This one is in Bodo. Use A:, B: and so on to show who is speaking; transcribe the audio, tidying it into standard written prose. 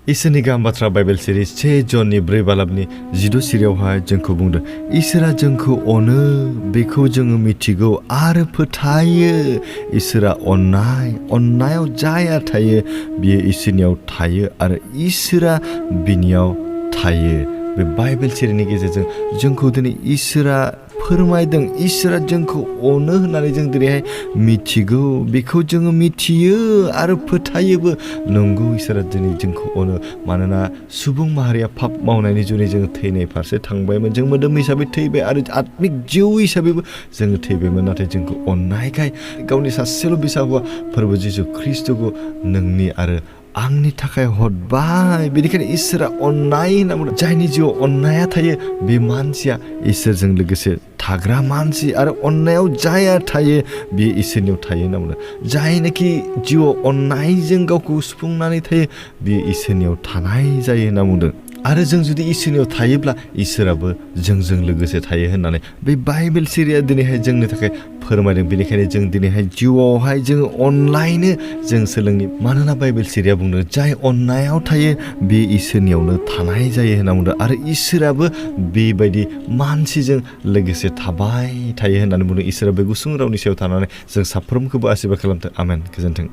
A: इसोरनि गाहाम बाथ्रा बाइबेल सिरिज 6 जननि 4 बालाबनि 15 सिरियावहाय जोंखौ बुंदों इसोरा जोंखौ अनो बेखौ जोङो मिथिगौ आरो फोथायो। इसोरा अननायाव जाया थायो बियो इसोरनियाव थायो आरो इसोरा बिनियाव थायो। बे बाइबेल सिरिजनि गेजेरजों जोंखौ दिनै इसोरा फोरमायदों इसोरा जोंखौ अनो होननानै जों दिनैहाय मिथिगौ बेखौ जोङो मिथियो आरो फोथायोबो। नंगौ इसोरा दिनै जोंखौ अनो मानोना सुबुं माहारिया पाप मावनायनि जुनै जोङो थैनाय फारसे थांबायमोन। जों मोदोम हिसाबै थैबाय आरो आत्मिक जिउ हिसाबैबो जोङो थैबायमोन। नाथाय जोंखौ अननायखाय गावनि सासेल' बिसा हौवा फोरबो जिसु ख्रिस्ट'खौ नोंनि आरो आंनि थाखाय हरबाय। बेनिखायनो इसोरा अननाय होनना बुंदों। जायनि जिउआव अननाया थायो बे मानसिया इसोरजों लोगोसे थाग्रा मानसि आरो अननायाव जाया थायो बे इसोरनियाव थायो होनना बुंदों। जायनोखि जिउआव अननायजों गावखौ सुफुंनानै थायो बे इसोरनियाव थानाय जायो होनना बुंदों। आरो जों जुदि इसोरनियाव थायोब्ला इसोराबो जोंजों लोगोसे थायो होननानै बे बाइबेल सिरिया दिनैहाय जोंनि थाखाय फोरमायदों। बेनिखायनो जों दिनैहाय जिउआवहाय जोङो अनलायनो जों सोलोंनि। मानोना बाइबेल सिरिया बुंदों जाय अननायाव थायो बे इसोरनियावनो थानाय जायो होनना बुंदों आरो इसोराबो बेबायदि मानसिजों लोगोसे थाबाय थायो होननानै बुंदों। इसोरा बे गुसुं रावनि सायाव थानानै जों साफ्रोमखौबो आशीर्बाद खालामथों। आमेन। गोजोन्थों।